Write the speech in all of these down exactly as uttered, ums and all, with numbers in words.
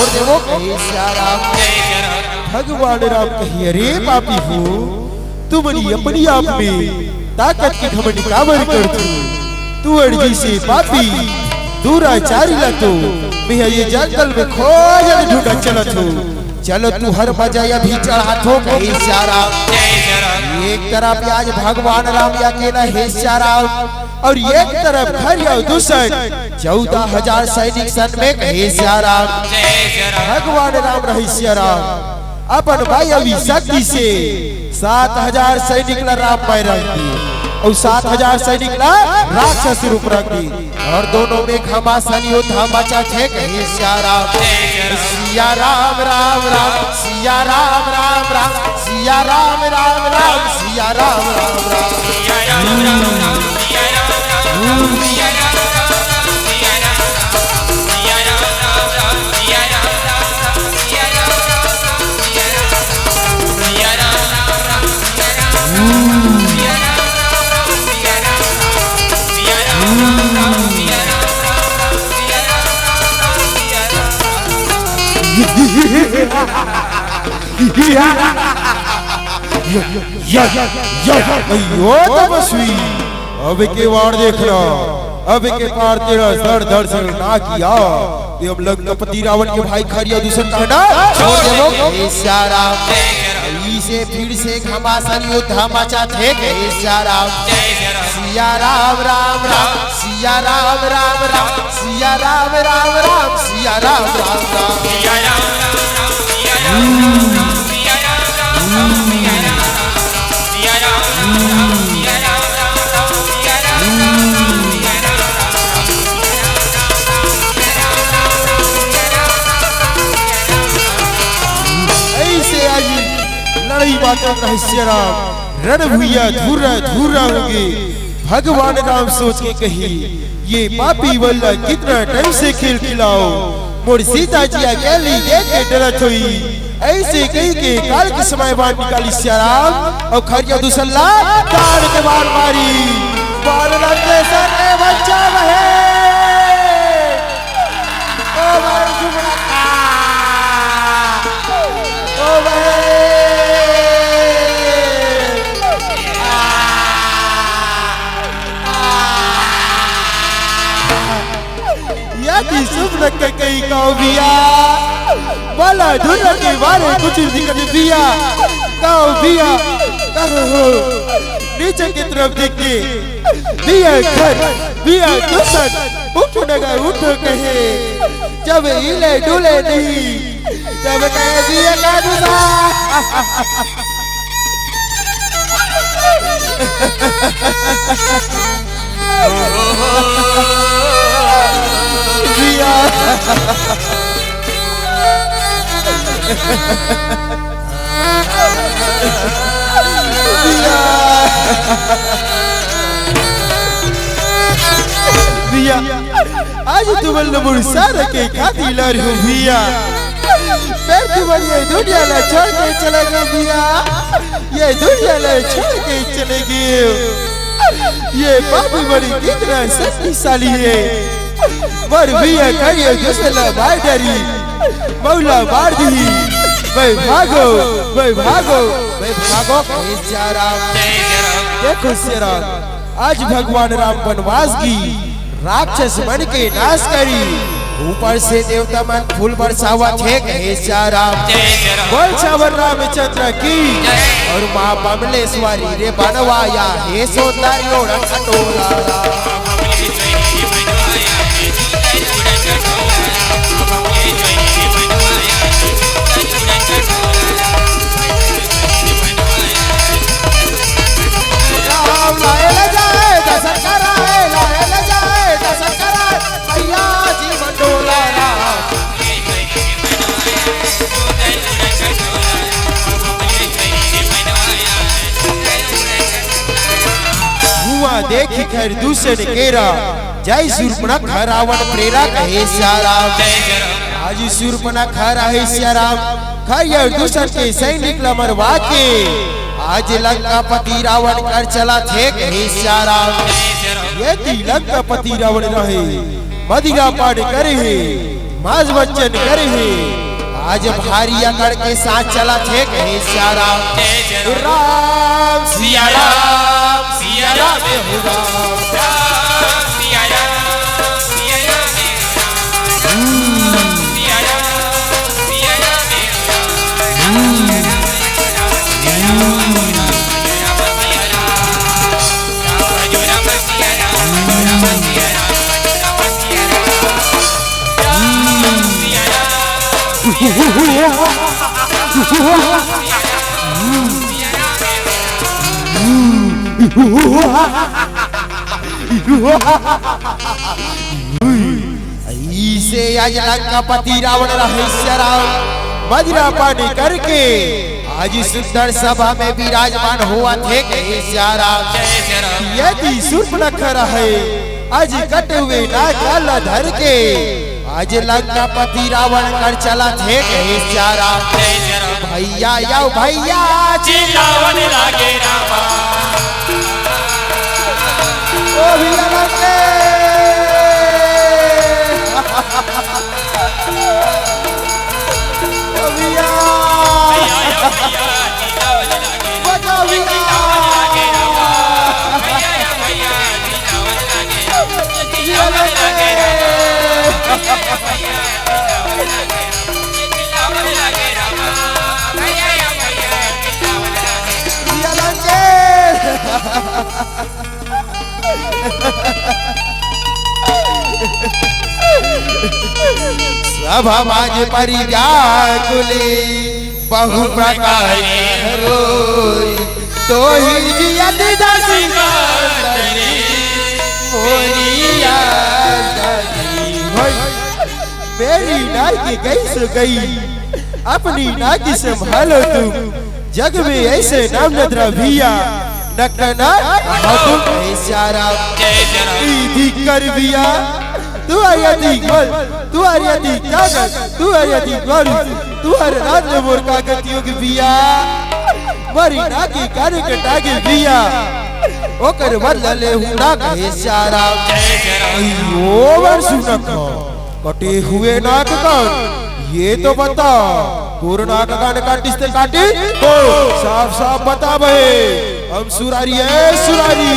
देवो कहे सिया राम। भगवान राम कहे, अरे पापी हो, तुमन अपने आप में ताकत के घमंड काबर करथो? तू अड़जी से पापी दुराचारी ला तो मैं ये जंगल में खोजत ढूंढत चलत हो। चलो तुंहर मजा अभी चढ़ाथो कहे सिया राम। एक तरफ आज भगवान राम अकेला हे सिया राम, अउ एक तरफ खरिया दूसर चौदह हजार सैनिक संग में कहे सिया राम। भगवान राम रहे सिया राम, अपन वायवी शक्ति से सात हजार सैनिक ला राम माय रख दिए, अउ सात हजार सैनिक ला राक्षस रूप रख दिए। अउ दोनों में घमासान युद्ध मचा थे कहे सिया राम। सिया राम, राम, राम, सिया राम, राम, राम, सिया राम, राम, राम, सिया राम, राम, राम। अयो तपस्वी, अब के वार देखना, अब के पार तेरा सर धड़ सर ना किया। ये हम लंकापति रावण के भाई खरिया दूसर कहना छोड़ देवो। हे सिया राम, इसे फिर से घमासान युद्ध मचा थे कहे सिया राम। सिया राम, राम, राम, सिया राम, राम, राम, सिया राम, राम, राम, सिया राम, राम, राम। ऐसे आज लड़ई बाचत रहे सिया राम, रण भुइया धुर्रा धुर्रा होगे। भगवान राम सोच के कही, ये पापी वल्ला कितना टाइम से खेल खिलाओ, मोर सीता जी अकेली देख के डरत होई। ऐसे कही के काल के समय बाण निकाली सिया राम, अउ खरिया दूसर ला ताड़ के बाण मारी। बाण लगे सर ने बच्चा बहे। ओ भाई, ओ भाई। यदि सुमन के कही कहो भैया, भला धुन के बारे कुछ दिक्कत भैया, कहो भैया, कहो। नीचे की तरफ देख के भैया घर, भैया दूसर, उठ नगा उठ कहे, जब हिले डुले नहीं, तब कहे भैया का दूसरा। भैया। भैया, भैया, आज तुमन ल मुड़सार के खाती लारी हो भैया। मैं तुमन ये दुनिया ला छोड़ के चला गया भैया, ये दुनिया ला छोड़ के चले गए। ये पापी बड़ी कितना शक्तिशाली है। मोर भैया करियो जैसे ला मार डरी, मौला मार दी। भाई भागो, भाई भागो, भाई भागो। हे सिया राम, देखो सिया राम, आज भगवान राम बनवास गे, राक्षस मन के नाश करी, ऊपर से देवता मन फूल बरसावत हे कहे सिया राम। बोल सावर रामचंद्र की। अउ माँ बमलेश्वरी रे बनवाया हे सौंदर्य ओढ़ खटोला। राम लाए ले जाए दशहरा, लाए ले जाए दशहरा, भैया जी मंडोला राम। हुआ देखी खर दूसर केरा, जय सूर्पनखा रावण प्रेरा कहे सिया राम। आज सूर्पनखा रहे सिया राम, खर अउ दूसर के सैनिक ला मरवा के आज लंकापति रावण कर चला थे कहे सिया राम। ये ती लंकापति रावण रहे, मदिरा पान करे हे, पांच वचन करे हे, आज भारी अकड़ के साथ चलत हे, कहे सिया राम। राम सिया राम, सिया राम हो राम। अइसे आज लंकापति रावण रहे सिया राम, मदिरा पानी करके आज सुंदर सभा में विराजमान होवत हे, कहे सिया राम। यदि सूर्पनखा रहे, आज कटे हुए नाक ला धर के आज लंकापति रावण कर चलत हे, कहे सिया राम। भैया आओ भैया, चिल्लावन लागे रामा। ओ भैया लंके। ओ भैया। बचाओ भैया। भैया लंके। भैया लंके। सब समाज परिजा कुली बहु प्रकार रोई, तो ही जियत दस मोरी याद आई। भाई, मेरी नाक गई सो गई, अपनी नाक संभालो तुम। जग में ऐसे नाम न धरा भैया, नकना हटो सिया राम। ई धिक्कर भैया, तू आया धिक्कर, तू आया धिक्कर, तू आया धिक्कर, तू हर रात में मोर का गति होगी भैया। मरी ना की कान कटागे भैया, ओकर बदला ले हूँ ना कहे सिया राम। अयो बर सुनत हो। कटे हुए नाक कान, ये तो बता, तोर नाक कान काटिस ते काटी? तो साफ साफ बता बे, हम सुरारी है सुरारी,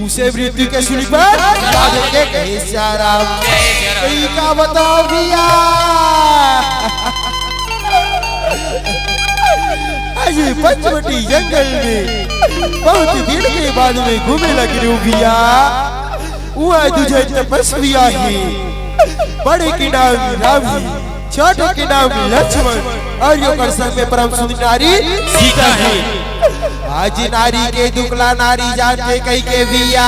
उसे मृत्यु के सूली पर चढ़ा देंगे कहे सिया राम। ई का बताओ भैया, आज पंचवटी जंगल में बहुत दिन के बाद में घूमे लग रहूं भैया। उहाँ दू झन तपस्वी आहे, बड़े के नाम राम हे, छोटे के नाम लक्ष्मण, अउ ओकर संग में परम सुंदरी नारी सीता हे। आज नारी के दुख ला नारी जानथे कहिके भैया,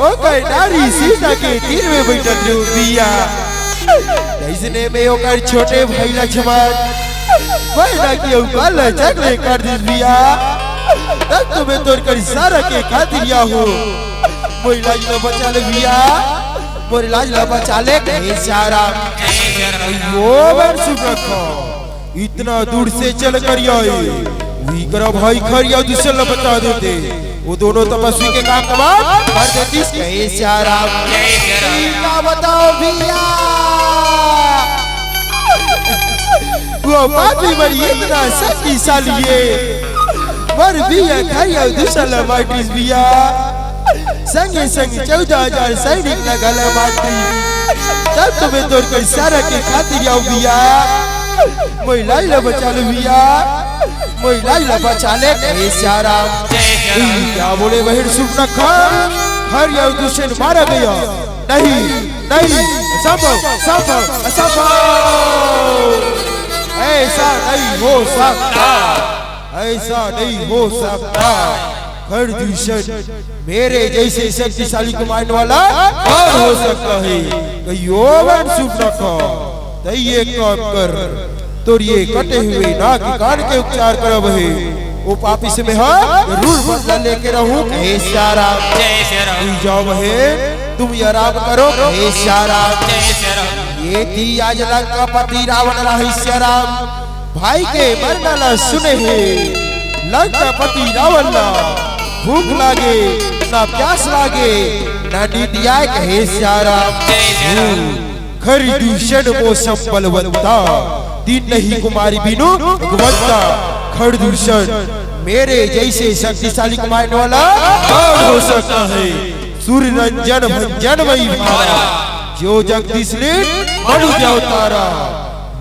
ओकर नारी सीता के तीर में बइठत रहूं भैया। अइसने में ओकर छोटे भाई लक्ष्मण वही ना कि अउ काल चकले कर दिस भैया। तब तो मैं तोर कर सारा के खातिर या हो। मोर लाज ला बचा ले भैया, मोर लाज ला बचा ले कहे सिया राम। अयो बर सुनत हो, इतना दूर से चल कर आए, उही करा भाई खरिया दूसर ला बता देते, वो दोनों तपस्वी के काम तमाम कर देतिस कहे सिया राम। ई का बताओ भैया, वो पापी मन इतना शक्तिशाली हे, मोर भैया खरिया दूसर ला मार दिस भैया। संगे संग चौदह हजार सैनिक ला घला मार दिस। तब तो मैं तोर कर सारा के खातिर आऊं भैया। मोर लाज ला बचा ले भैया, मोर लाज ला बचा ले कहे सिया राम। ई का बोले बहिर सुपनखा, खरिया दूसर मारा गया। नहीं, नहीं, असंभव, असंभव, असंभव। ऐसा नहीं हो सकता, ऐसा नहीं हो सकता। खरदूषण, मेरे जैसे शक्तिशाली को मारने वाला कौन हो सकता है? कहियो बन सुपनखा, तैं एक काम कर, तोर ये कटे हुए नाक कान के उपचार करब हे। वो पापी से मैं हा जरूर बदला लेके रहूं कहे सिया राम। जय सिया राम। तू जाओ बहिन, तुम ये आराम करो कहे सिया राम। जय सिया राम। ये थी आज लंकापति रावण रहे सिया राम। भाई के मरना ला सुने हे लंकापति रावण ला। भूख लागे ना प्यास लागे, ना नींद आय कहे सियाराम। खर दूषण मौसम बलवंता, दिन नहीं कुमारी बिनु भगवंता। खर दूषण मेरे जैसे शक्तिशाली कुमारी वाला कौन हो सकता है? सूर्य रंजन भंजन वही भारा, जो जगदीश लीन मनु अवतारा।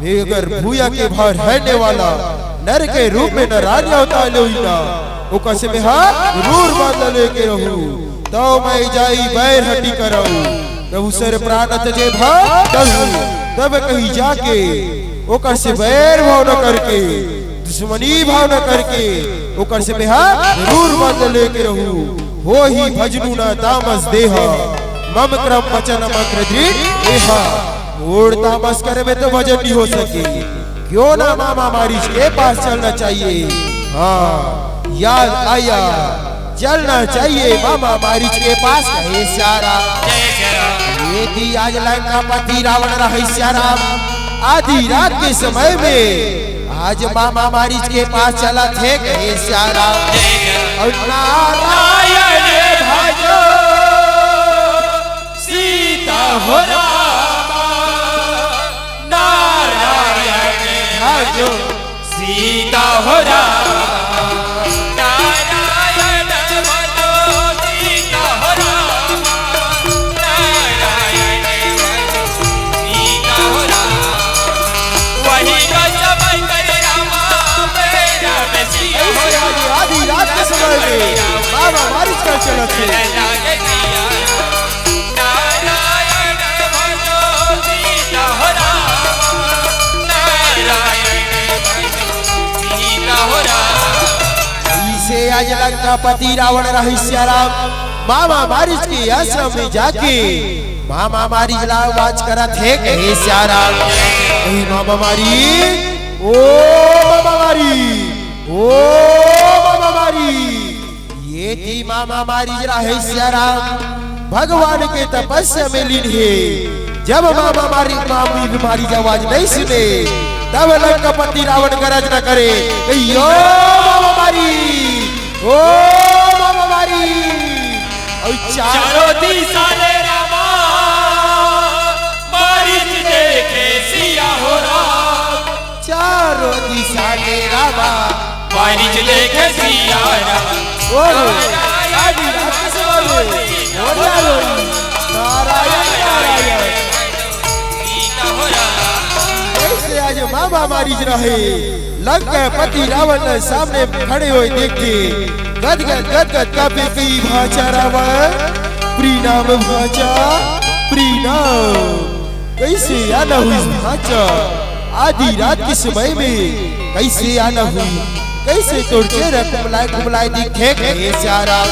मैं अगर भूया के भार रहने वाला, नर के रूप में नारायण अवतार लोइना, ओकर से मैं हा रूर बांध लेके रहूं, तो मैं जाई बैर हटी कराऊ। प्रभु सर प्राण तजे भा डरू, तब कहीं जाके ओकर से बैर भाव न करके, दुश्मनी भाव न करके, ओकर से मैं हा रूर बांध लेके रहूं। हो ही भजनू ना तामस देहा, मम क्रम वचन मंत्र दृढ़ एहा। मोर तामस करे में तो भजन नहीं हो सके। क्यों ना मामा मारीच के पास चलना चाहिए। हाँ, याद आया, चलना चाहिए मामा मारीच के पास कहे सियाराम। ये थी आज लंकापति रावण रहे सियाराम। आधी रात के समय में आज मामा मारीच के पास चला थे कहे सियाराम। और नारायण भजो सीता हो रामा, नारायण भजो सीता हो रामा, नारायण भजो सीता हो रामा, नारायण भजो सीता हो रामा। वही बस बन गए रामा, मेरा बस ये हो रामा। आधी रात के समय में बाबा मारीच का चलत है। इसे आज लंकापति रावण रहे सियाराम, मामा मारीच के आश्रम में जाके मामा मारीच ला आवाज करत हे कहे सियाराम। ए मामा मारीच, ओ मामा मारीच, ओ मामा मारीच। ये थी मामा मारीच रहे सियाराम, भगवान के तपस्या में लीन हे। जब मामा मारीच, मामी मारीच आवाज नहीं सुने, तब लंकापति रावण गरज न करे, "यो मामा मारीच, ओ मामा मारीच।" और चारों दिशा ले रामा, मारीच देखे सिया हो राम। चारों दिशा ले रामा, मारीच देखे सिया राम। ओ हो, आदि राक्षस वाले, बोला लो, नारायण, नारायण। जैसे आज मामा मारीच रहे, लंकापति रावण ने सामने खड़े हुए देख के गदगद, गदगद कांपे कही भांचा रावण, प्रीणाम भांचा, प्रीणाम। कैसे आना हुई भांचा? आधी रात के समय में कैसे आना हुई? कैसे तोर चेहरा कुमलाए कुमलाए दिखे कहे सियाराम।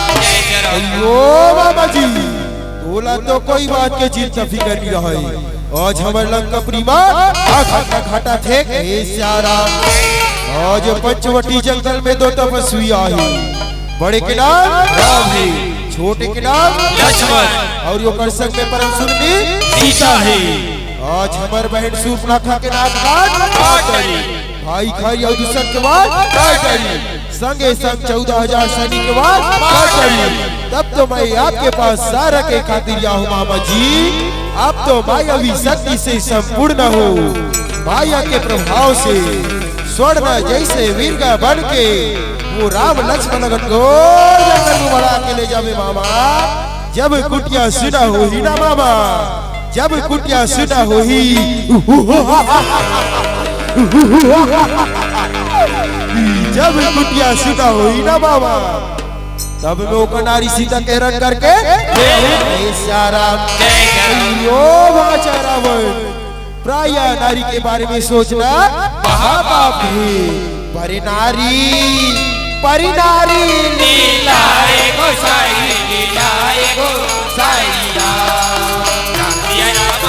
अयो मामा जी, तोला तो कोई बात के चिंता फिकर नहीं रहे। आज हमर लंका प्रीमा आखा का घाटा थे कहे सियाराम। आज पंचवटी जंगल में दो तपस्वी आए। बड़े के नाम राम हे, छोटे के नाम लक्ष्मण, और ओकर संग में परम सुंदरी सीता हे। आज हमर बहन सूर्पनखा के नाम काट काट करी। भाई खाई और दूसर के बाद काय करी, संगे संग चौदह हजार सैनिक के बाद काय करी। तब तो मैं आपके पास सारा के खातिर आया हूँ मामा जी। आप तो मायावी शक्ति से संपूर्ण हो। माया के प्रभाव से स्वर्ण जैसे मिर्गा बन के वो राम लक्ष्मण को जंगल में बढ़ा के ले जावे मामा। जब कुटिया सुना होही ना मामा, जब कुटिया सुना होही, जब कुटिया सुना होही ना मामा, तब में ओकर नारी सीता के हरण करके ले आही। हे सियाराम, यो भांचा रावण, प्राय नारी के बारे में सोचना महापाप हे। परी नारी, परी नारी लीला हे गोसाई, लीला हे गोसाई राम। राम सिया राम,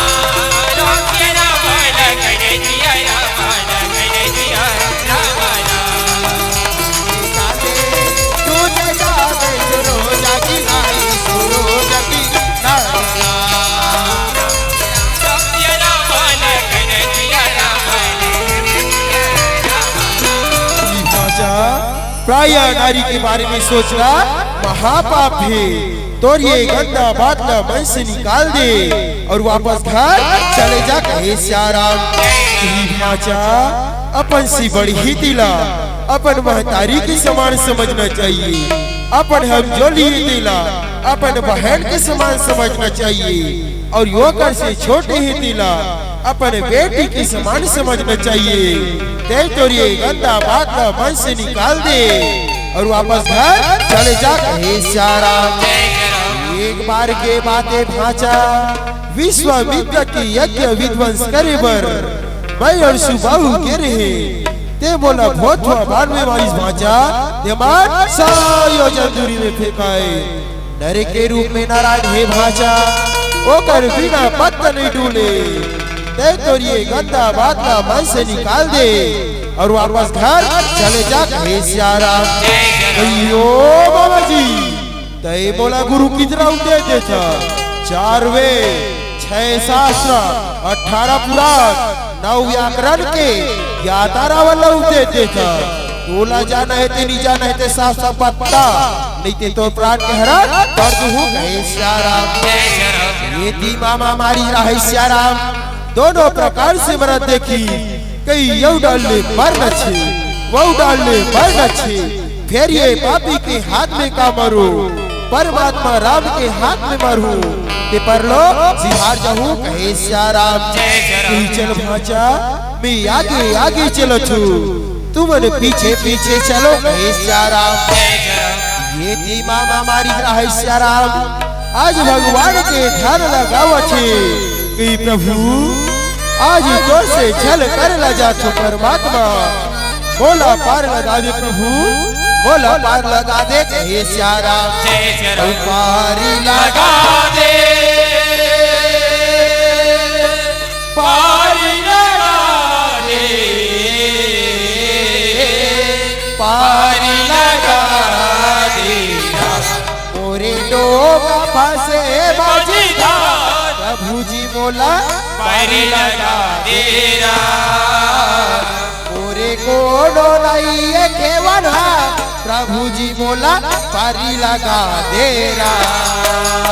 राम सिया राम, लखन जिया राम, लखन जिया राम, राम। तू जगा दे सुरोज की नारी, सुरोज की नारी। प्राय नारी के बारे में सोचना महापाप हे। तोर ये गंदा बात ला मन से निकाल दे अउ वापस घर चले जा, कहे सियाराम। ए भांचा, अपन से बड़े हे तेला अपन महतारी के समान समझना चाहिए, अपन हमजोली हे तेला अपन बहन के समान समझना चाहिए, अउ ओकर से छोटे हे तेला अपन बेटी के समान समझना चाहिए। तैं तोर ये गंदा बात ला मन से निकाल दे अउ वापस घर चले जा, कहे सियाराम। एक बार के बात ए भांचा, विश्वामित्र के यज्ञ विध्वंस करे बर मैं अउ सुबाहु गे रहेंव, तैं मोला भोथवा बाण में मारिस भांचा, तैं मन सौ योजन दूरी में फेंकाए। नर के रूप में नारायण हे भांचा, ओकर बिना पत्ता नइ डोले। तैं तोर ये गंदा बात ला मन से निकाल दे अउ वापस घर चले जा, कहे सियाराम। कहियो बाबा जी, तैं मोला गुरु कितना उपदेश देथस? चार वेद, छह शास्त्र, अठारह पुराण, नौ व्याकरण के ज्ञाता रावण ला उपदेश देथस। तोला जाना हे ते, नइ जाना हे ते, साफ साफ बता, नइ ते तोर प्राण के हरण कर दूहूं, कहे सियाराम। ये ती मामा मारिस रहे सियाराम, दोनों प्रकार से मरत देखिस, कहीं यहू डाल ले मरना छे, वहू डाल ले मरना छे, फेर ये पापी के हाथ में का मरों, परमात्मा राम के हाथ में मरहूं, ते परलोक सिधार जाहूं, कहे सियाराम। कहिस चल भांचा, मैं आगे आगे चलत हूं, तुमन पीछे पीछे चलो, कहे सियाराम। ये ती मामा मारिस रहे सियाराम, आज भगवान के ध्यान लगावत हे कि प्रभु, आज तोर से छल करे ला जाथों परमात्मा, मोला पार लगा दे प्रभु, मोला पार लगा दे, कहे सियाराम। पारी लगा दे, पारी लगा दे, पारी लगा दे। मोरे डोंगा फंसे मझधार, प्रभु जी मोला पारी लगा दे रा। मोरे कोनो नइ हे खेवनहार, प्रभु जी मोला पारी लगा दे रा।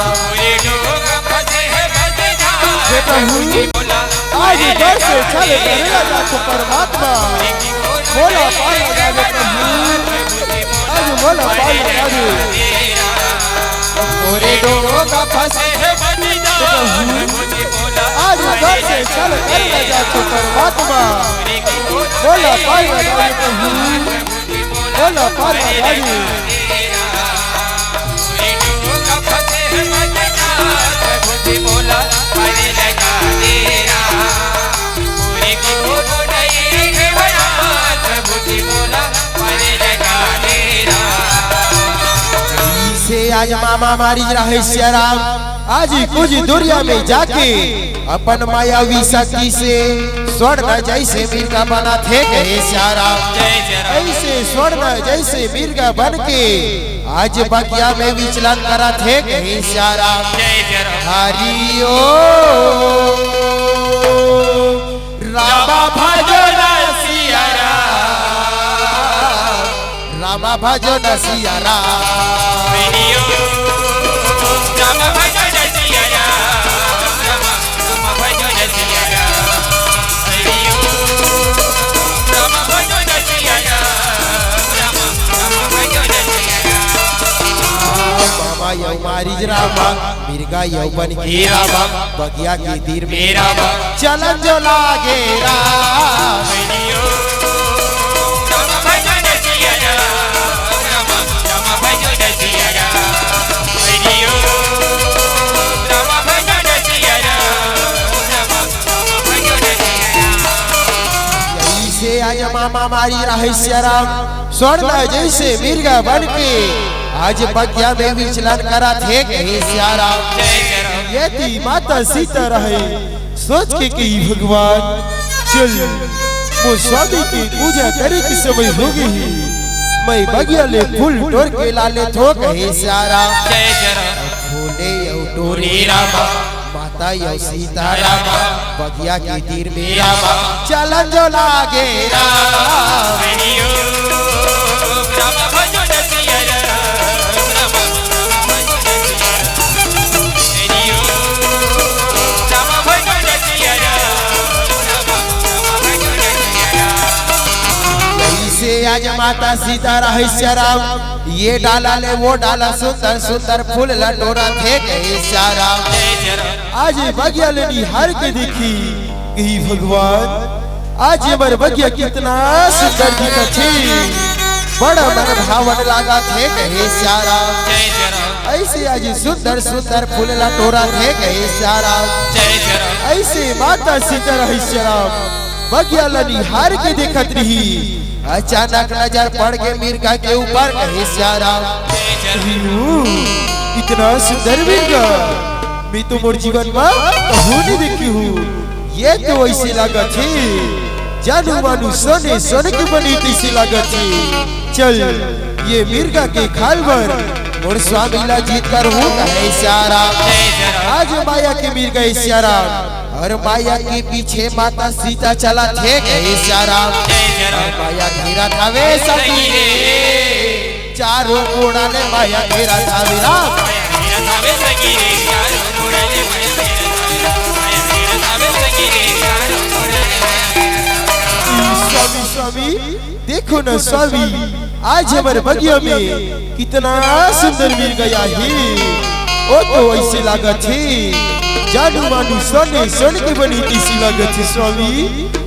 मोरे डोंगा फंसे हे मझधार, हे प्रभु, प्रभु जी मोला आज पारी घर से लगा छल दे करे रा। ला जाथों परमात्मा, मोला पार लगा दे प्रभु, आज मोला पार लगा दे। मोरे डोंगा फंसे हे मझधार, प्रभु, आज घर से छल करे ला जाथों परमात्मा, मोला पार लगा दे प्रभु, मोला पार लगा दे। से आज मामा मारिस रहे सियाराम, आज कुछ दूरिया में जाके अपन मायावी शक्ति से स्वर्ण जैसे मिर्गा बनाथे, कहे सियाराम। जय सियाराम। ऐसे स्वर्ण जैसे मिर्गा बन के आज बगिया में विचलन कराथे, कहे सियाराम। जय सियाराम। हरि ओम। रामा भजो न सियाराम, रामा भजो न सियाराम। हरि ओम। रामा भजो न सियाराम, रामा, रामा भजो न सियाराम। हरि ओम। रामा भजो न सियाराम, रामा, रामा भजो न सियाराम। मामा यौ मारिस रामा, मिर्गा यौ बन के रामा, बगिया के तीर में रामा, चलन जो लागे राम। यही से आज मामा मारिस रहे सियाराम, स्वर्ण जैसे मिर्गा बन के आज बगिया में विचलन कराथे, कहे सियाराम। ये ती माता सीता रहे, सोच के कही भगवान, चल, मोर स्वामी के पूजा करे के समय हो गे हे, मैं बगिया ले फूल टोर के ला लेथों, कहे सियाराम। फूले अउ टोरे रामा, माता यौ सीताराम, बगिया के तीर में रामा, चलन जो लागे राम। आज माता सीता रहै सियाराम, ये डाला ले वो डाला, सुंदर सुंदर फूल ल टोरत हे कहे सियाराम। आज बगिया ले निहार के देखी, कही भगवान, आज हमर बगिया कितना सुंदर दिखत हे, बड़ा मन भावन लागत हे कहे सियाराम। ऐसे आज सुंदर सुंदर फूल ल टोरत हे कहे सियाराम। ऐसे माता सीता रहै सियाराम बगिया ल निहार के देखत रही। अचानक नजर पड़ गे मिर्गा के ऊपर कहे सियाराम। "अरे ओ, इतना सुंदर मिर्गा मैं तो मोर जीवन म कहूँ नहीं देखी हूँ। ये तो ऐसे लागत हे जानू मानू सोने सोने के बनी तैसे लागत हे। चल ये मिर्गा के खाल बर मोर स्वामी ला जीत कर हूँ कहे सियाराम।" आज माया के मिर्गा हे सियाराम और माया के पीछे माता सीता चलत हे कहे सियाराम। और माया घेरत हवे सखी रे, चारों कोणा ले माया घेरत हवे राम। स्वामी, स्वामी, देखो न स्वामी, आज हमर बगिया में कितना सुंदर मिर्गा हे। ओ तो ऐसे लागत हे जानू मानू सोने सोने के बनी तैसे लागत हे स्वामी।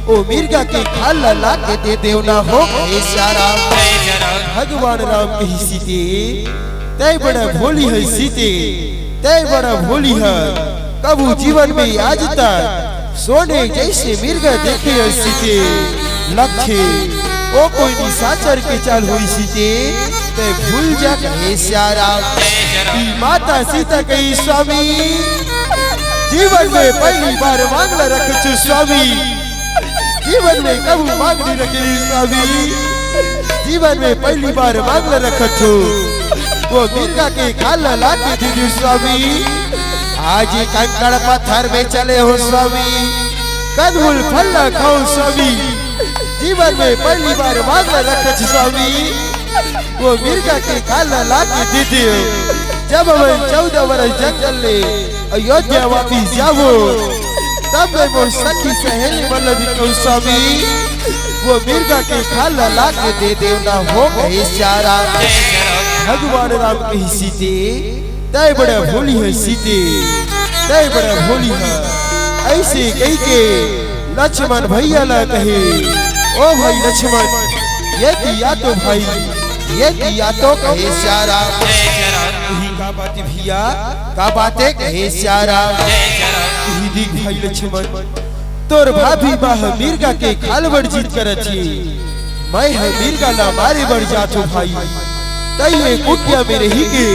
ओ मिर्गा के खाल ला के दे देव ना हो कहे सियाराम। भगवान राम कही सीते, तै बड़ा भोली है सीते, तै बड़ा भोली है। कभू जीवन में आज तक सोने जैसे मिर्गा देखे है सीते। लखे ओ कोई निशाचर के चाल होई सीते, तै भूल जा कहे सियाराम। ई माता सीता कही स्वामी, जीवन में पहली बार मांग ला रखचु स्वामी, जीवन में कभू मांग नहीं रखे स्वामी, जीवन में पहली बार मांग ला रखचु। वो मिर्गा के खाल ला के दीदी स्वामी, आज कंकड़ पत्थर में चले हो स्वामी, कंदमूल फल ला खाओ स्वामी, जीवन में पहली बार मांग ला रखचु स्वामी। वो मिर्गा के खाल ला के दे दियो। जब हम चौदह वर्ष जंगल ले अयोध्या वापिस जाबो, तब मैं मोर सखी सहेली मन ला भी कहूँ स्वामी, वो मिर्गा के खाल ला के दे देव ना हो कहे सियाराम। भगवान राम कही सीते, तै बड़ा भोली है सीते, तै बड़ा भोली है। ऐसे कही के लक्ष्मण भैया ला कहे, ओ भाई लक्ष्मण, ये दिया तो भाई, ये दिया तो कहे सियाराम। कही का बात भैया, का बाते कहे सियाराम। कही देख भाई लक्ष्मण, तोर भाभी माँ ह मिर्गा के खाल बर जिद करत हे, मैं ह मिर्गा ला मारे बर जाथो भाई। तै ये कुटिया में रही के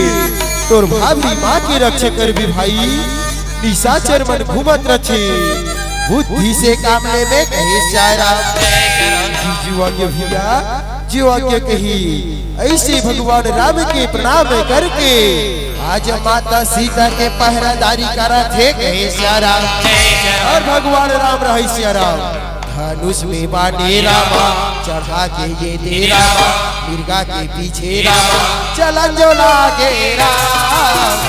तोर भाभी माँ के रक्षा करबे भाई। निशाचर मन घूमत रथे, बुद्धि से काम लेबे कहे सियाराम। जीवा के भैया, जीवा के कही, ऐसे भगवान राम के प्रणाम करके आज माता सीता के पहरादारी करत हे कहे सियाराम। और भगवान राम रहै सियाराम। धनुष में बाने रामा, चढ़ा के ये दे रामा, मिर्गा के पीछे रामा, चलन जो लागे राम।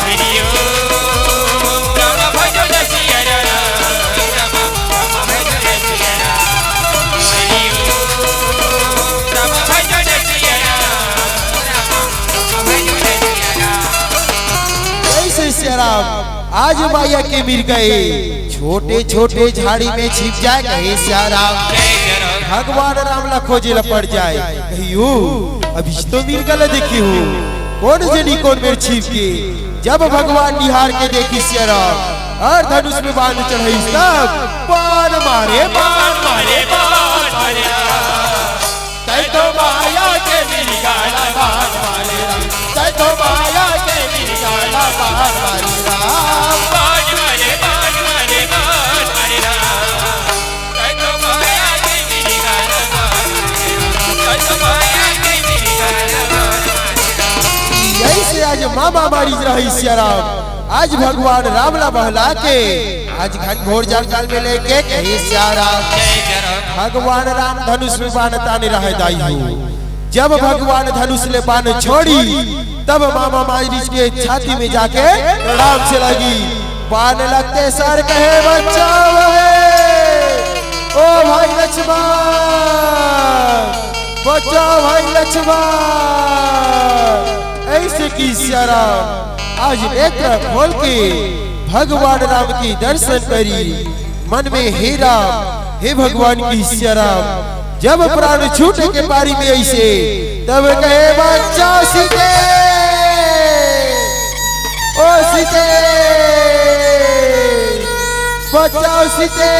जय श्री सिया राम। आज माया के मिर्गा ए छोटे छोटे झाड़ी में छिप जाए कहे सिया राम। भगवान राम ला खोजे ला पड़ जाए। कहियो अभी तो मिर्गा ला देखे हो, कोन जनी कोन मेर छिप के। जब भगवान निहार के देखिस सिया राम और धनुष में बाण चढ़ाइस तब बाण मारे, बाण मारे, बाण मारे। तै तो माया के मिर्गा ला बाण मारे राम, तै तो माया के मिर्गा ला बाण मारे राम। बाण मारे, बाण मारे, बाण मारे राम। तै तो माया के मिर्गा ला बाण मारे राम, तै तो माया के मिर्गा ला बाण मारे राम। ऐसे आज मामा मारिस रहै सिया राम। आज भगवान राम ला बहला के आज घनघोर जंगल में लेके कहे सिया राम। भगवान राम धनुष में बाण ताने रहै दाई हो। जब भगवान धनुष ले बाण छोड़ी, तब मामा मारिस के छाती में जाके प्रणाम से लगी। बाण लगते सर कहे बचाओ हे, ओ भाई लक्ष्मण। बचाओ भाई लक्ष्मण। अइसे कि सिया राम आज नेत्र खोल के भगवान राम के दर्शन करी, मन में हे राम, हे भगवान कि सिया राम, जब प्राण छूटे के पारी में अइसे, तब कहे, "बचाओ सीते, ओ सीते, बचाओ सीते,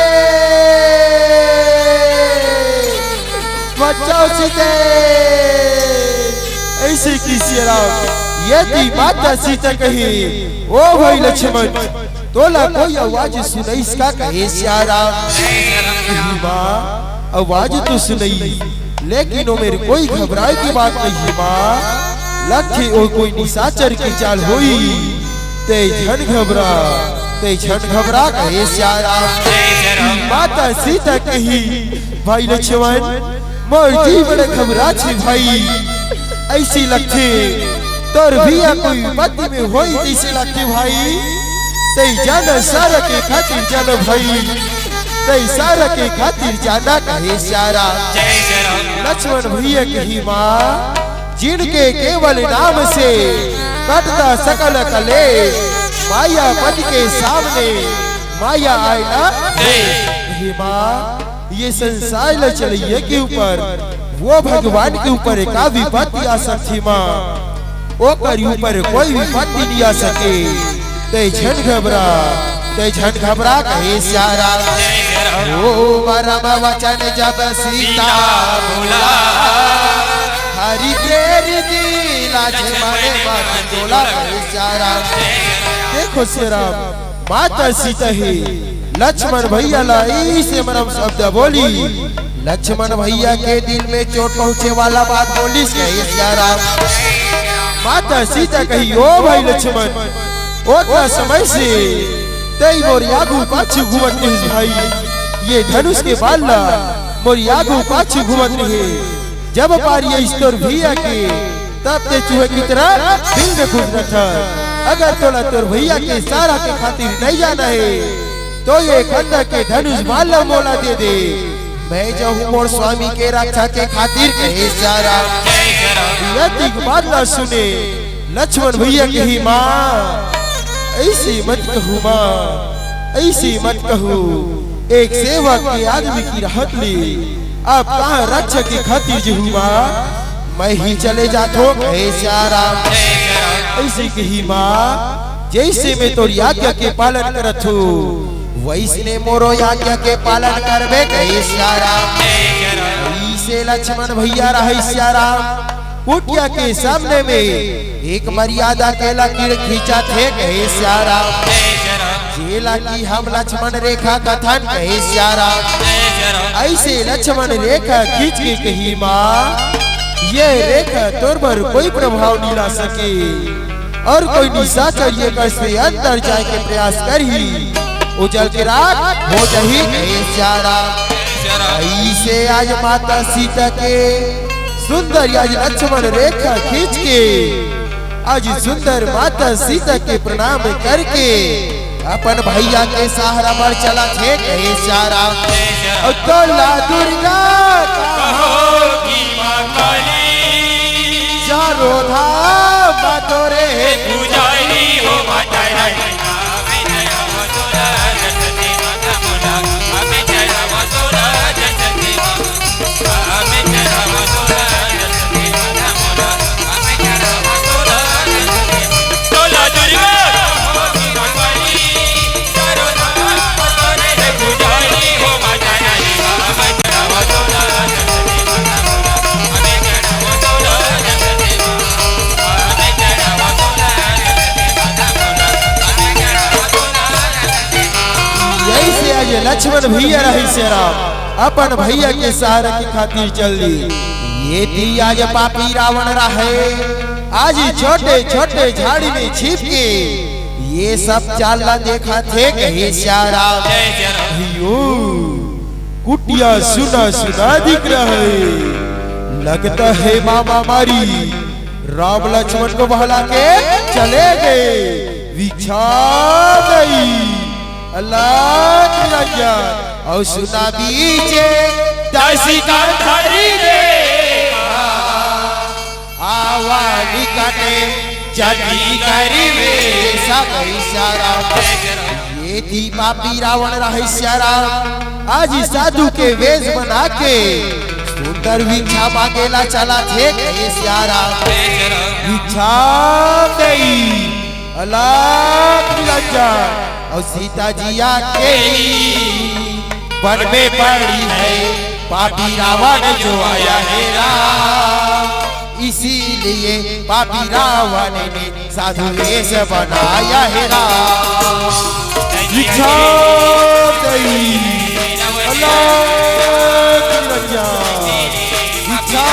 बचाओ सीते।" अइसे कि सिया राम, यदि माता सीता कहे, "ओ भाई लक्ष्मण, तोला कोई आवाज सुनइस का?" कहे सिया राम, "माँ, आवाज तो सुनइस, लेकिन ओ मेर कोई घबराए के बात नइ हे माँ। लगथे ओ कोई निशाचर के चाल होही, तैं झन घबरा, तैं झन घबरा।" कहे सिया राम। माता सीता कही, "भाई लक्ष्मण, मोर जी बड़े घबराथे भाई, अइसे लगथे तोर भैया कोई विपत्ति में होही तइसे लगथे भाई, तैं जा न सारा के खातिर जा न भाई, तैं सारा के खातिर जा न।" कहे सिया राम। लक्ष्मण भैया कही, "माँ, जिनके केवल नाम से कटता सकल कलेश, मायापति के सामने माया आए ना।" हे माँ, ये संसार ल चलइया के ऊपर, वो भगवान के ऊपर एका विपत्ति आ सकथे माँ, ओकर ऊपर कोई विपत्ति नइ आ सके। तैं झन घबरा, तैं झन घबरा, कहे सिया राम। ओ परम वचन जब सीता बोला, हरि प्रेरित लक्ष्मण मत डोला, कहे सिया राम। देखो सिया राम, माता सीता हे लक्ष्मण भैया ला अइसे मरम शब्द बोली, लक्ष्मण भैया के दिल में चोट पहुंचे वाला बात बोलिस, कहे सिया राम। माता सीता कही, "ओ भाई लक्ष्मण, ओतना समय से तैं मोर आगू पाछू घूमत रहिस भाई, ये धनुष के बाण ला मोर आगू पाछू घूमत रहे, जब पारी अइस तोर भैया के, तब तैं चूहा की तरह बिल में घुस रहा था। अगर तोला तोर भैया के सारा के खातिर नइ जाना हे, तो ये खंडक के धनुष बाण ला मोला दे दे, मैं जाहूं मोर स्वामी के रक्षा के खातिर," कहे सिया राम। यतिक बात ला सुने लक्ष्मण भैया कही, "माँ, अइसे मत कहू माँ, अइसे मत कहू, एक सेवा के आदमी के रहत ले अब कहाँ रक्षा के खातिर जाहूं माँ, मैं ही चले जाथों," कहे सिया राम। अइसे कही, "माँ, जइसे मैं तोर आज्ञा के पालन करत हों, वइसने मोरो आज्ञा के पालन करबे," कहे सिया राम। अइसे लक्ष्मण भैया रहय सिया राम, कुटिया के सामने में एक मर्यादा के लकीर खींचत हे, कहे सिया राम। जेला कि हम लक्ष्मण रेखा कथन, कहे सिया राम। अइसे लक्ष्मण रेखा खींच के कही, "माँ, ये रेखा तोर बर कोई प्रभाव नइ ला सके, अउ कोई निशाचर ये कर से अंदर जाए के प्रयास करही, ओ जल के राख हो जाही," कहे सिया राम। अइसे आज माता सीता के सुंदर आज लक्ष्मण रेखा खींच के आज सुंदर माता सीता के प्रणाम करके अपन भैया के सहारा बर चलत हे, कहे सिया राम। अउ तोला दुर्गा कहो कि माँ काली, चारों धाम तोरे हे पुजारी हो माता रानी। यही से आज लक्ष्मण भैया रही से राम अपन भैया के सहारा के खातिर चल दी। ये थी आज पापी रावण रहे, आज छोटे छोटे झाड़ी में छिप के ये सब चाल ला देखा थे, कहे सिया राम। अयो, कुटिया सुना सुना दिख रहा है, लगता है मामा मारी राम लक्ष्मण को बहला के चले गए। विछा गई अल्लाह की आज्ञा। और सुना बीचे दासी का धरी रे। आवा निकटे जदी करिबे सकई सियाराम। ये थी पापी रावण रहई सियाराम। आज साधु के वेश बना के सुंदर भिक्षा मांगेला चला थे कहे सियाराम। भिक्षा दई अलख निरंजन और सीता जी आके वन में पड़ी है पापी रावण जो आया है राम। इसीलिए पापी रावण ने साधु वेश बनाया है राम। भिक्षा दई अलख निरंजन, भिक्षा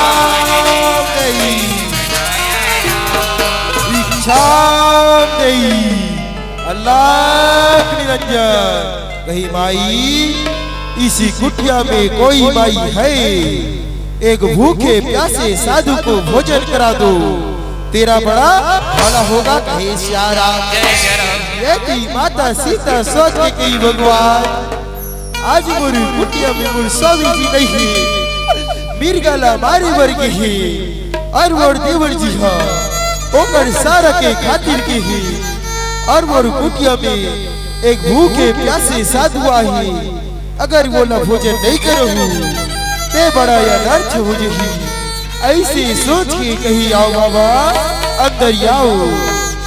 दई, भिक्षा दई अलख निरंजन। कही माई, इसी कुटिया में कोई माई है, एक भूखे प्यासे साधु को भोजन करा दो, तेरा बड़ा भला होगा कहे सियाराम। ये थी माता सीता सोच के कही भगवान, आज मोर कुटिया में मोर स्वामी जी नहीं है, मिर्गा ला मारे बर गे हे, और मोर देवर जी हा ओकर सारा के खातिर गे हे, और मोर कुटिया में एक भूखे प्यासे साधु आहे, अगर वोला भोजन नहीं करहूँ ते बड़ा अनर्थ हो जही। ऐसे सोच के कही आओ बाबा अंदर आओ,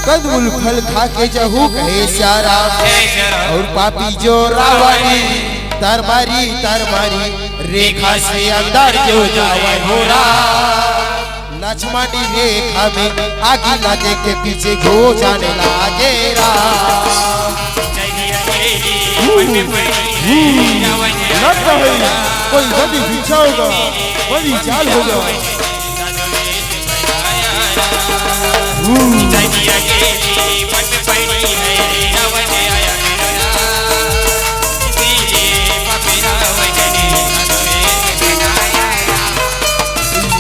कंदमूल फल खा के जाहू कहे सियाराम। और पापी जो रावणी तरमारी तरमारी रेखा से अंदर जो जावे हो राम। लक्ष्मणी रेखा में आगी लगे के पीछे घो जाने लागे राम। लगता है कोई बड़ी भिक्षा होगा, बड़ी चाल होगा।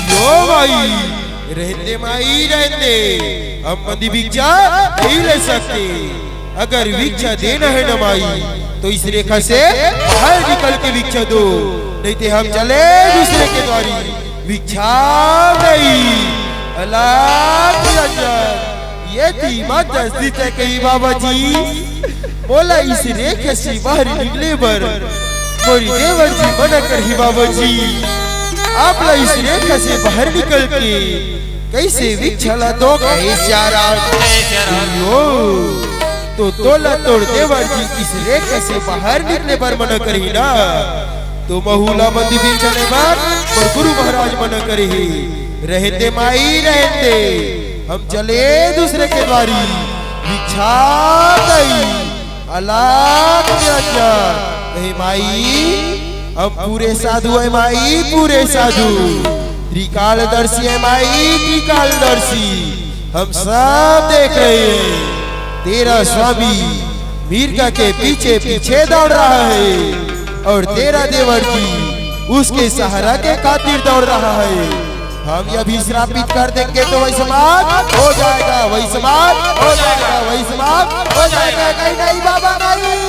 यो माई, रहने माई रहने, हम मंदी भिक्षा नहीं ले सकते। अगर भिक्षा देना है ना माई, तो इस रेखा से बाहर निकल के भिक्षा दो, नहीं तो हम चले दूसरे के द्वारी। भिक्षा नहीं, अलख निरंजन। ये थी माता सीता कही बाबा जी, मोला इस रेखा से बाहर निकले बर मोरी देवर जी मना करही बाबा जी। आप ला इस रेखा से बाहर निकल के कैसे भिक्षा ला दो कहे सियाराम। यो, तो तोला तोर देवर जी इस रेखा से बाहर निकले बर मना करही ना, तो महू ला मंदी भिक्षा ले बर मोर गुरु महाराज मना करही। रहते माई रहते, हम चले दूसरे के द्वारी। भिक्षा दई अलख निरंजन। हे माई, हम पूरे साधु है माई, पूरे साधु। त्रिकालदर्शी है माई, त्रिकालदर्शी। हम सब देख रहे हैं, तेरा स्वामी मिर्गा के पीछे पीछे दौड़ रहा है और तेरा देवर जी उसके सहारा के खातिर दौड़ रहा है। हम ये अभिश्रापित कर देंगे तो वही समाज हो जाएगा, वही समाज हो जाएगा, वही समाज हो जाएगा। कहीं नहीं बाबा नहीं,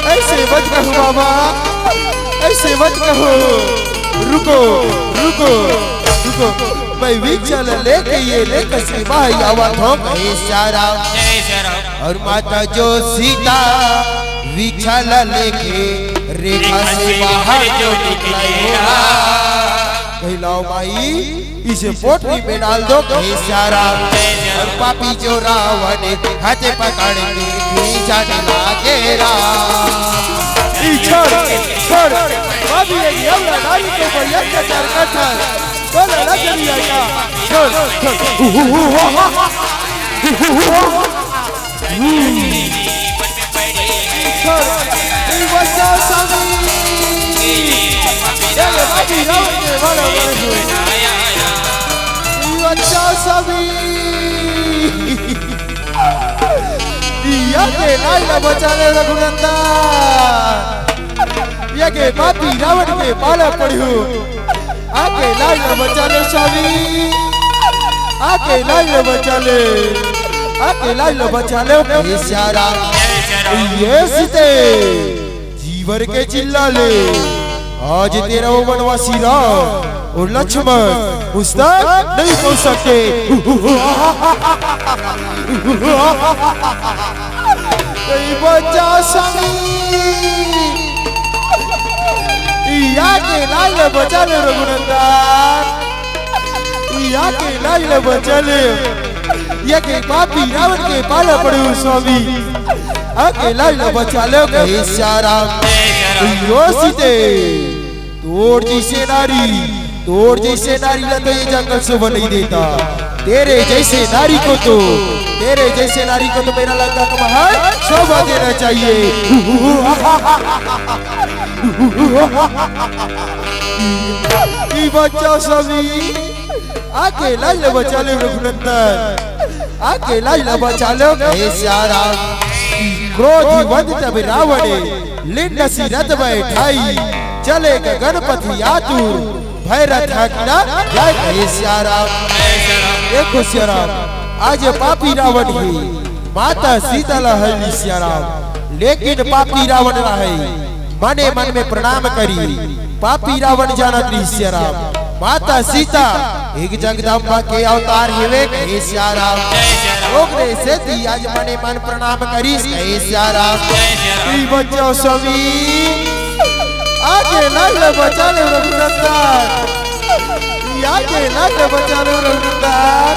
ऐसे मत कहो बाबा, ऐसे मत कहो। रुको, रुको, रुको। मैं भिक्षा लेके ये लेके सिपाही आवा था सियाराम। और माता जो सीता भिक्षा लेके रेखा से बाहर जो निकलाई हो। कहलाओ माई, इसे पोटली में डाल दो कहे सियाराम। और पापी जो रावण हाथे पकड़ के खींचने लागे राम। ई छोड़, छोड़, पापी ये हमला नारी के ऊपर अत्याचार करता है। बोला ना करिया का, छोड़, छोड़। छोड़, ई बचाओ स्वामी। ये भाभी रावण के वाला बने। ई बचाओ स्वामी। या के लाज ला बचा ले रघुनंदन। या के पापी रावण के पाला पड़ियो। आके लाज ला बचा ले स्वामी, आके लाज ला बचा ले, आके लाज ला बचा ले। हे सियाराम, ये सीते जीवर के चिल्ला ले। आज तेरा वो वनवासी राम और लक्ष्मण उस तक नहीं पहुंच सकते। नहीं बचा स्वामी। या के लाज ले बचा ले रघुनंदन, या के लाज ले बचा ले, या के पापी रावण के पाले पड़े हो स्वामी, या के लाज ले बचा ले कहे सिया राम। यो सीते, तोर जैसे नारी, तोर जैसे नारी ला तो ये जंगल शोभा नहीं देता। तेरे जैसे नारी को तो, तेरे जैसे नारी को तो मेरा लंका का महल शोभा देना चाहिए। ई बच्चा सभी, आके लाज ले बचा ले रघुनंदन, आके लाज ले बचा ले हे सिया राम। क्रोधवंत तब रावण, लिंडसी रथ बैठाई, चले गगनपथ आतुर, भय रथ हंकना जाय कहे सिया राम। देखो सिया राम, आज पापी रावण हे, माता सीता ला हरही सिया राम, लेकिन पापी रावण रहे, मने मन में प्रणाम करी। पापी रावण जानत रही सिया राम, माता सीता एक जगदम्बा के अवतार हेवे कहे सिया राम। ओकरे सेती आज मने मन प्रणाम करिस कहे सिया राम। ई बच्चा स्वामी, आके लाज ले बचा ले रघुनंदन, या के लाज ले बचा ले रघुनंदन,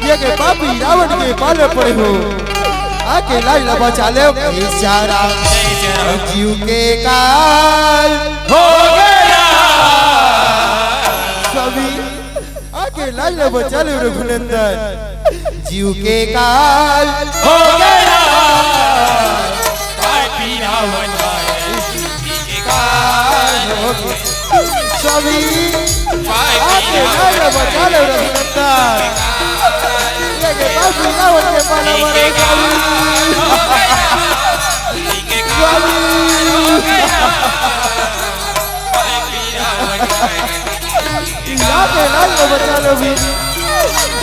ये के पापी रावण के पाले पड़े हो, आके लाज ले बचा ले कहे सिया राम। जीव के काल हो गया। स्वामी, आके लाज ले बचा ले रघुनंदन, जीव के काल हो गया। पापी रावण काल हो गया। स्वामी, आके लाज ले बचा ले रघुनंदन, ये के पापी रावण के पाले पड़े स्वामी। स्वामी, या के लाज ले बचा ले भी,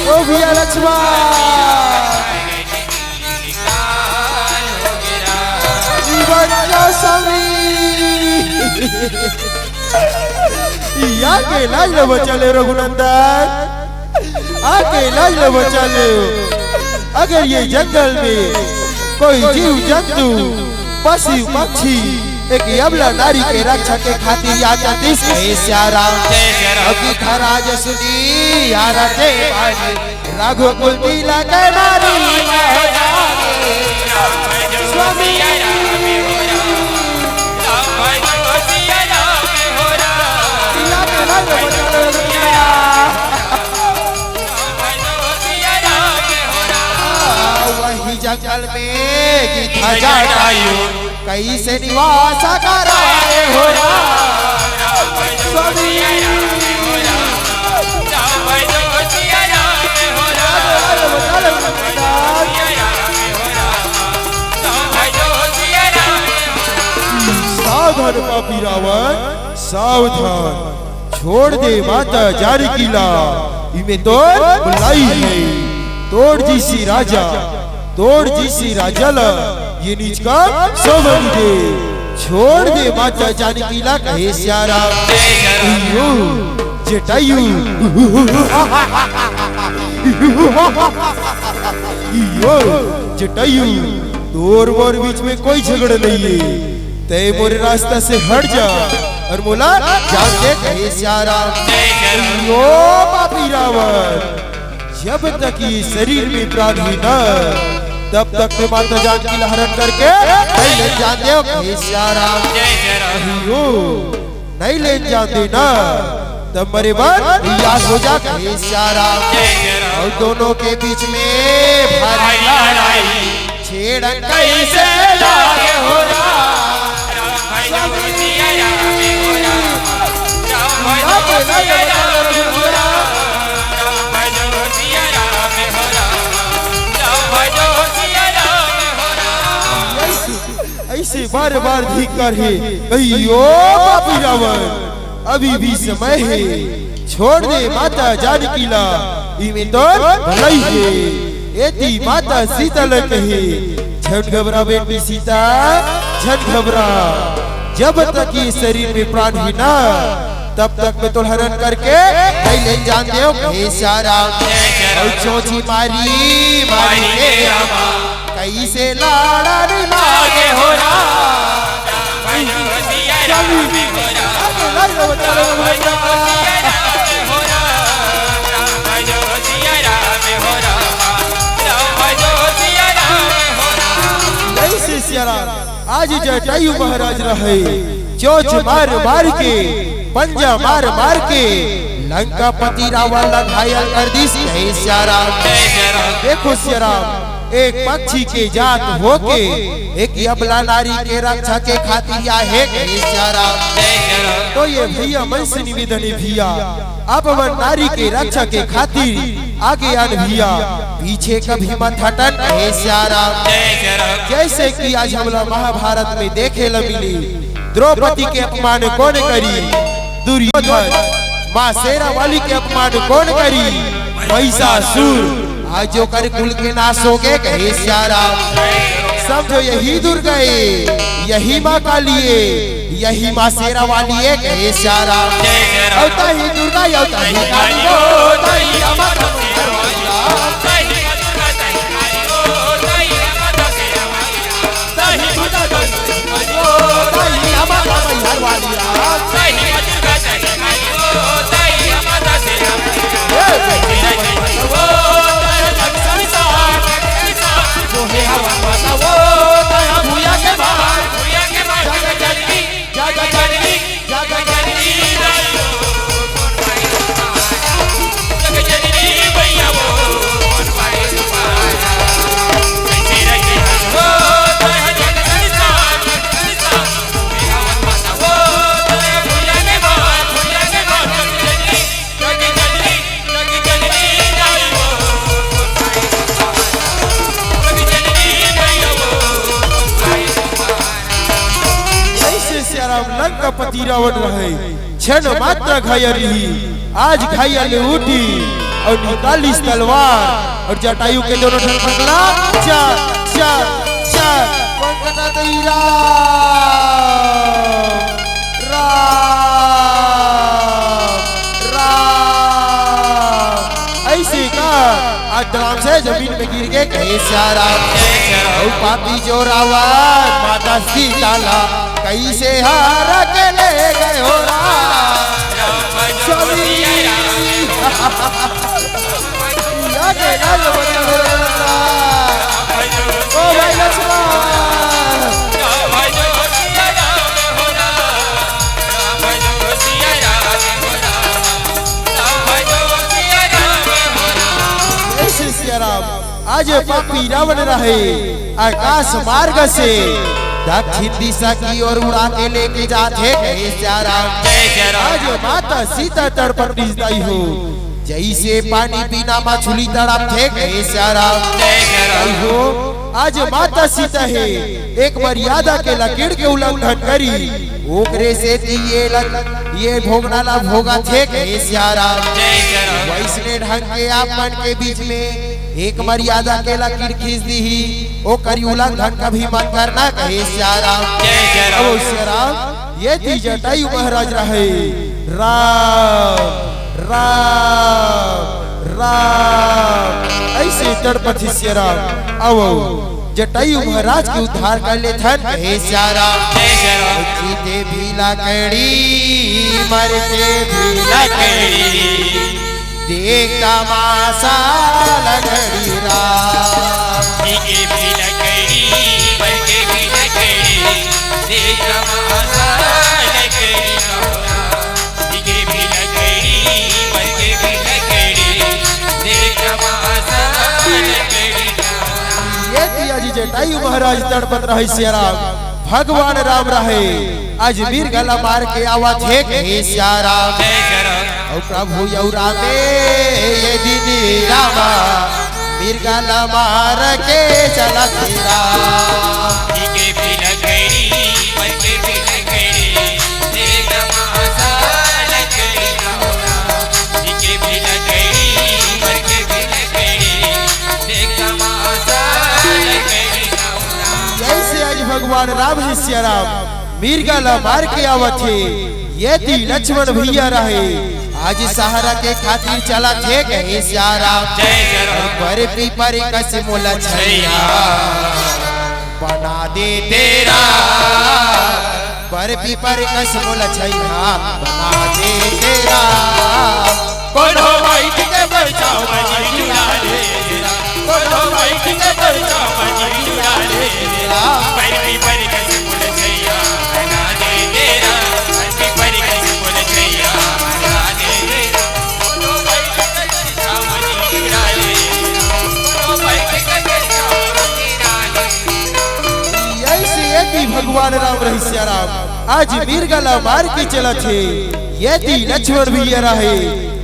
ओ भैया लक्ष्मण। बच्चा स्वामी, या के लाज ले बचा ले रघुनंदन, आके लाज ले बचा ले। अगर ये जंगल में कोई जीव जंतु, पशु पक्षी एक अबला नारी के रक्षा के खातिर या चतीस कहे सिया राम। अभी खराज सुनी यार ते बाजी, रघुकुल तिलक नारी महतारी। स्वामी, या के लाज ले बचा ले रघुनंदन। वही जंगल में गिद्ध जटायु कैसे निवास कराए हो राम। स्वामी। सावधान पापी रावण, सावधान। छोड़ दे माता जानकी ला, इमे तोर भलाई हे। तोर जैसी राजा, तोर जैसी राजा ला ये नीच काम शोभा नइ दे। छोड़ दे माता जानकी ला कहे सिया राम। यो जटायु, यो जटायु, तोर मोर बीच में कोई झगड़ा नहीं है। तय मोरे रास्ता से हट जा और मोला जान दे कहे सिया राम। यो पापी रावण, जब तक ये शरीर में प्राण हे ना, तब तक मैं माता जानकी ला हरण करके नहीं ले जान देव कहे सिया राम। यो नहीं ले जान दे ना, तब मरे बर तैयार हो जा कहे सिया राम। और दोनों के बीच में भारी लड़ाई छेड़न कैसे लागे हो राम। ऐसे बार बार धिक्कार हे। अयो पापी रावण, अभी भी समय हे, छोड़ दे माता जानकी ला, इमे तोर भलाई हे। एती माता सीता ल कहे, झन घबरा बेटी सीता, झन घबरा। जब तक ये शरीर में प्राण हे ना, तब तक में तोला हरण करके कई लेन जान देव, कहे सियाराम। अउ चोंची मारी मारी के कइसे लाड़ा नी लागे हो राम। जय श्री सियाराम। आज जटायु महाराज रहे, चोंच मार मार के, पंजा मार मार के, लंकापति रावण ला घायल कर दिस। जय सियाराम। देखो सियाराम, एक पक्षी के जात होके, एक अबला नारी के रक्षा के खातिर आए हे। जय सियाराम। तो ये भैया मन से निवेदन हे भैया, आप मन नारी के रक्षा के खातिर आगे आन भैया, पीछे कभी मत हटन। जय सियाराम। जैसे कि आज हमला महाभारत में देखे ल मिली, द्रौपदी के अपमान कौन करी? दुर्योधन। माँ शेरावाली के अपमान कौन करी? महिषासुर। आज ओकर कुल के नाश होगे। कहे सियाराम। समझो यही दुर्गा ए, यही माँ काली ए, यही माँ शेरावाली ए। कहे सियाराम। अवता ही दुर्गा, अवता ही काली हो, अवता ही अम्बा, अवता ही दुर्गा, अवता ही अम्बा, अवता ही हरवाली राम। जैसे सियाराम लंकापति रावण रहे, क्षण मात्र घायल ही, आज घायल उठी अउ निकालिस तलवार अउ जटायु के दोनों ठन पकड़ा, चार, चार, चार, पंकटा दई राम, राम, राम। ऐसे का आज धड़ाम से जमीन में गिर के कहे सियाराम। अउ पापी जो रावण माता सीता ला कइसे हर के ले गए हो राम। स्वामी। या के लाल बंधु हो राम। ओ भाई लक्ष्मण। जय श्री सियाराम। आज पापी रावण रहे आकाश मार्ग से दक्षिण दिशा की ओर उड़ा के लेके जात हे। जय सियाराम। आज माता सीता तड़पत रिस दाई हो, जैसे पानी बिना मछली तड़पथे। जय सियाराम। दाई हो, आज माता सीता हे, एक मर्यादा के लकीर के उल्लंघन करी, ओकरे सेती ये लक-, ये भोगना ला भोगथे। कहे सियाराम। वैसने ढंग के आप मन के बीच में एक मर्यादा के लकीर खींच दीही, ओकर उल्लंघन कभी मत करना। कहे सियाराम। ओ सियाराम, ये ती जटायु महाराज रहे। राम, राम, राम। ऐसे तड़पत हे सियाराम। अउ जटायु महाराज के उद्धार कर लेथन। कहे सियाराम। जीते भी लकड़ी, मरते भी लकड़ी, देख तमाशा लकड़ी राम। जीते भी लकड़ी, मरते भी लकड़ी, देख तमाशा लकड़ी राम। ये ती आज जटायु महाराज तड़पत रहे सियाराम, भगवान राम रहे, आज मृग ला मार के आवत हे। कहे सियाराम। अउ प्रभु अउ रामे ये दिन रामा, मृग ला मार के चलत हे राम। जैसे आज भगवान राम जी सियाराम मृग ला मार के आवत हे, ये ती लक्ष्मण भैया रहे, आज सहारा के खातिर चलत हे कहे सियाराम। जय सियाराम। बर पीपर कस मोला छैया, बना दे तेरा। बर पीपर कस मोला छैया, बना दे तेरा। कोनो बैठ के बरसाव मनी चुरा ले, कोनो बैठ के बरसाव मनी चुरा ले। बैठी बैठ के सुन सैया, बना दे तेरा। बैठी बैठ के सुन सैया, बना दे तेरा। कोनो बैठ के बरसाव मनी चुरा ले, कोनो बैठ के बरसाव मनी चुरा ले। ऐसे ये ती भगवान राम रहे सियाराम, आज मिर्गा ला मार के चलत हे। ये ती लक्ष्मण भैया रहे,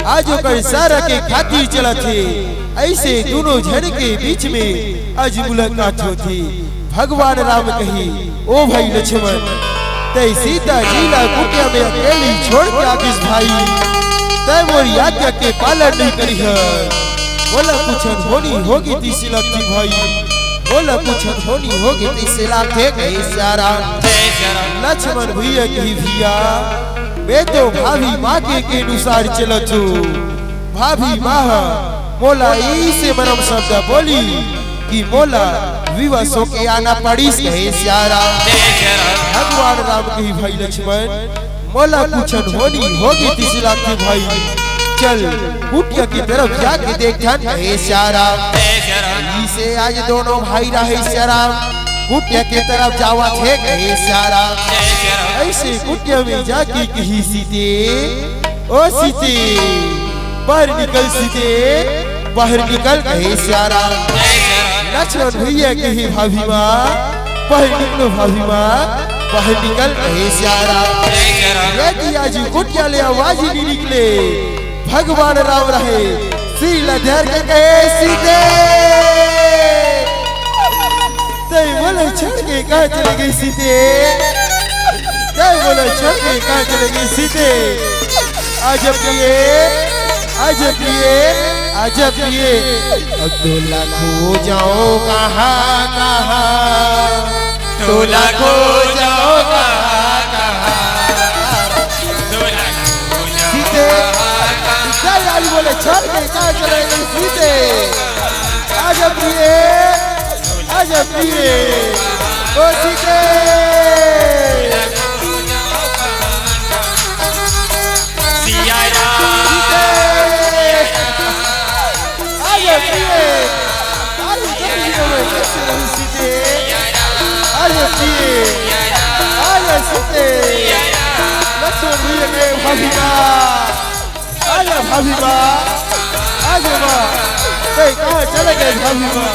आज ओकर सहारा के खातिर चलत हे। ऐसे दोनों झन के बीच में आज मुलाकात होथे। भगवान राम कहे, "ओ भाई लक्ष्मण, तै सीता जी ला कुटिया में अकेली छोड़ के आगिस भाई, तै मोर आज्ञा के पालन नहीं करिहस। मोला कुछ अनहोनी होगे तइसे लगथे भाई, मोला कुछ अनहोनी होगे तइसे लगथे कहे सियाराम।" लक्ष्मण भैया कहे, "भैया, मैं तो भाभी माँ के, के अनुसार चलत हूँ। भाभी माँ ह मोला ऐसे मरम शब्द बोली कि मोला विवश होके आना पड़िस कहे सियाराम।" भगवान राम कहे, "भाई लक्ष्मण, मोला कुछ अनहोनी होगे तइसे लगथे भाई, चल कुटिया की तरफ जाके देखथन कहे सियाराम।" ऐसे आज दोनों भाई रहे सियाराम, कुटिया की तरफ जावत हे कहे सियाराम। ऐसे कुटिया में जाके कही सीते, "ओ सीते, बाहर निकल सीते, बाहर निकल," कहे सियाराम। लक्ष्मण भैया कहे, "भाभी माँ, बाहर निकलो भाभी माँ, बाहर निकल," कहे सियाराम। ये ती आज कुटिया ले आवाज ही नहीं निकले। भगवान राम रहे, सिर ला धर के कहे, "सीते, तै मोला छोड़ के कहाँ चले गई सीते? तै मोला छोड़ के कहाँ चले गई सीते? आजा प्रिये, आजा प्रिये, आजा प्रिये। अब तोला खोजंव कहाँ कहाँ, तोला खोजंव कहाँ कहाँ, तोला खोजंव सीते, कहाँ कहाँ।" सीते, आज मोला छोड़ के कहाँ चले गई सीते? आजा प्रिये, आजा प्रिये, ओ सीते। सिया राम। सीते। आजा प्रिये, आजा प्रिये, कैसे रही सीते? आजा प्रिये, आजा सीते। लक्ष्मण भैया के भाभी माँ। आजा भाभी माँ, आजा माँ। ए, कहाँ चले गए भाभी माँ?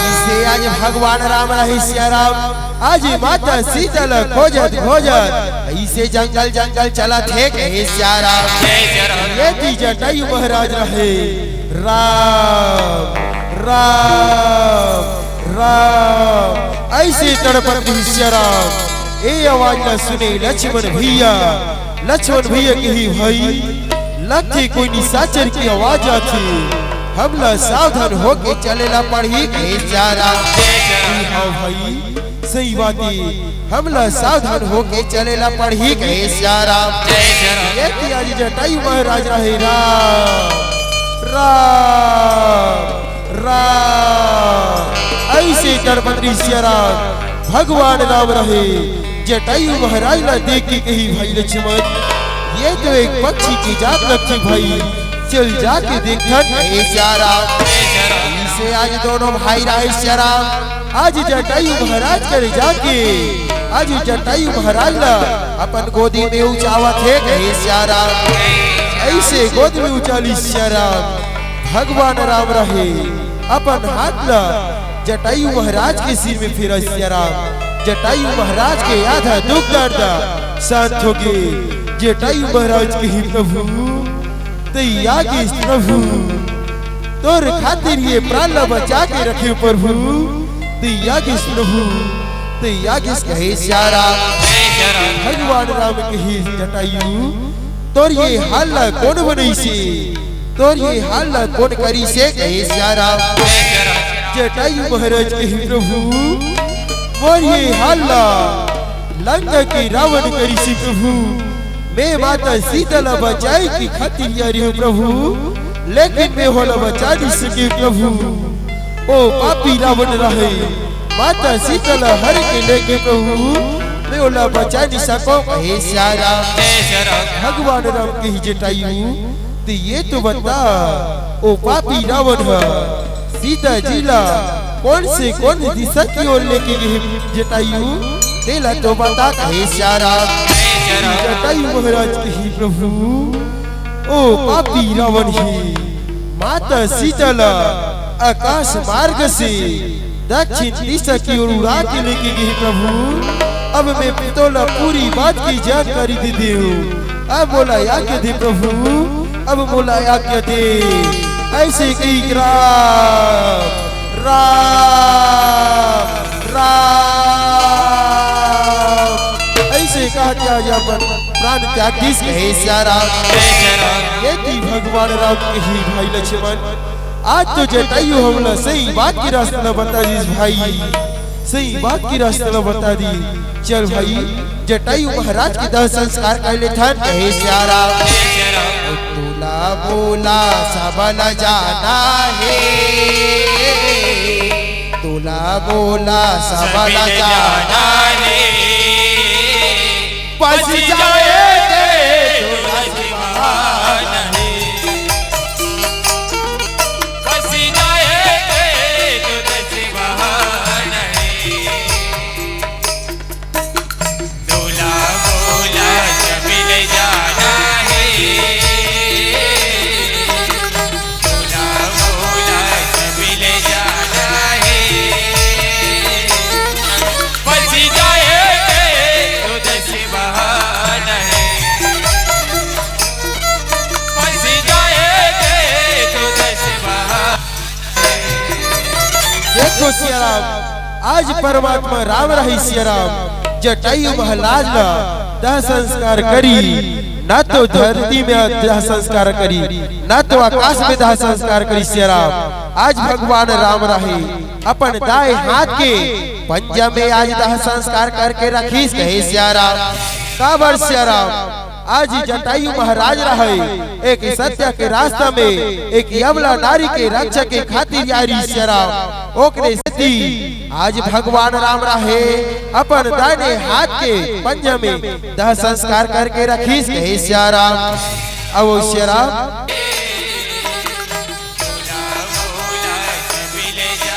इसे आज भगवान राम रहे सिया राम, आज माता सीता ल खोजत खोजत इसे जंगल जंगल चलत हे कहे सिया राम। ये ती जटायु महाराज रहे, राम राम राम, ऐसे तड़पत रहिस सिया राम। ए आवाज ला सुने लक्ष्मण भैया, लक्ष्मण भैया कही, भाई, लगथे कोई निशाचर के आवाज आथे, हमला सावधान होके चले ला पड़ही कहे सिया राम। हाँ भाई, सही बात हे, हमला सावधान होके चले ला पड़ही कहे सिया राम। ये ती आज जटायु महाराज रहे, राम राम राम, ऐसे तड़पत रहिस सिया राम। भगवान राम रहे, जटायु महाराज ला देख के कही, भाई लक्ष्मण, ये तो एक पक्षी के जात लगथे भाई, चल जाके देखथन कहे सिया राम। इसे आज दोनों भाई रहे सिया राम, आज जटायु महाराज कर जाके, आज जटायु महाराज ला अपन गोदी में उचावत हे कहे सिया राम। ऐसे गोद में उचा लिस सिया राम। भगवान राम रहे, अपन हाथ ला जटायु महाराज के सिर में फेरस सिया राम। जटायु महाराज के आधा दुख दर्द शांत होगे। जटायु महाराज कही, प्रभु, तैं आगिस प्रभु, तोर खातिर ये प्राण ला बचा के रखे प्रभु, तैं आगिस प्रभु, तैं आगिस कहे सिया राम। भगवान राम कहे, जटायु, तोर ये हाल ला कोन बनइसे? तोर ये हाल ला कोन करिसे, कहे सियाराम। जटायु महाराज कहे, प्रभु, मोर ये हाल ला लंका के रावण करिसे, प्रभु। मैं माता सीता ला बचाए की खातिर आ रहे हूँ, प्रभु, लेकिन मैं ओला बचा नहीं सके, प्रभु। ओ पापी रावण रहे, माता सीता ला हर के लेगे, प्रभु, मैं ओला बचा नहीं सको, कहे सियाराम। भगवान राम कहे, जटायु, त ये तो बता, ओ पापी रावण ह सीता जी ला कोन से कोन दिशा की ओर लेके गे, जटायु, तेला तो बता, कहे सियाराम। जटायु महाराज कहे, प्रभु, ओ पापी रावण ही माता सीता ला आकाश मार्ग से दक्षिण दिशा की ओर उड़ा के लेके गे, प्रभु। अब मैं तोला पूरी बात की जानकारी दे देहूँ। अब मोला आज्ञा दे, प्रभु, अब मोला आज्ञा दे। ऐसे कही, राम, राम, राम, ऐसे कहा क्या अपन प्राण त्याग दिस, कहे सियाराम। ये थी भगवान राम कही, भाई लक्ष्मण, आज तो जटायु हमला सही बात की रास्ता ला बता दिस भाई, सही बात की रास्ता ला बता दी। चल भाई, जटायु महाराज के दाह संस्कार कर लेथन, कहे सियाराम। तोला मोला सबला जाना हे, तोला मोला सबला जाना हे। बस जाए दे, बस जाए दे, देखो सियाराम, आज परमात्मा राम रही सियाराम, जटायु महाराज ला दाह संस्कार करी, ना तो धरती में दाह संस्कार करी, ना तो आकाश में दाह संस्कार करी सियाराम। आज भगवान राम रहे अपन दाएं हाथ के पंजा में आज दाह संस्कार करके रखिस, कहे सियाराम। काबर सियाराम, आज जटायु महाराज रहे एक सत्य के रास्ता में एक अबला नारी के रक्षा के खातिर आ रही सियाराम। ओकरे सेती आज भगवान राम रहे अपन दाहिने हाथ के पंजा में दाह संस्कार करके रखिस, कहे सियाराम। अब सियाराम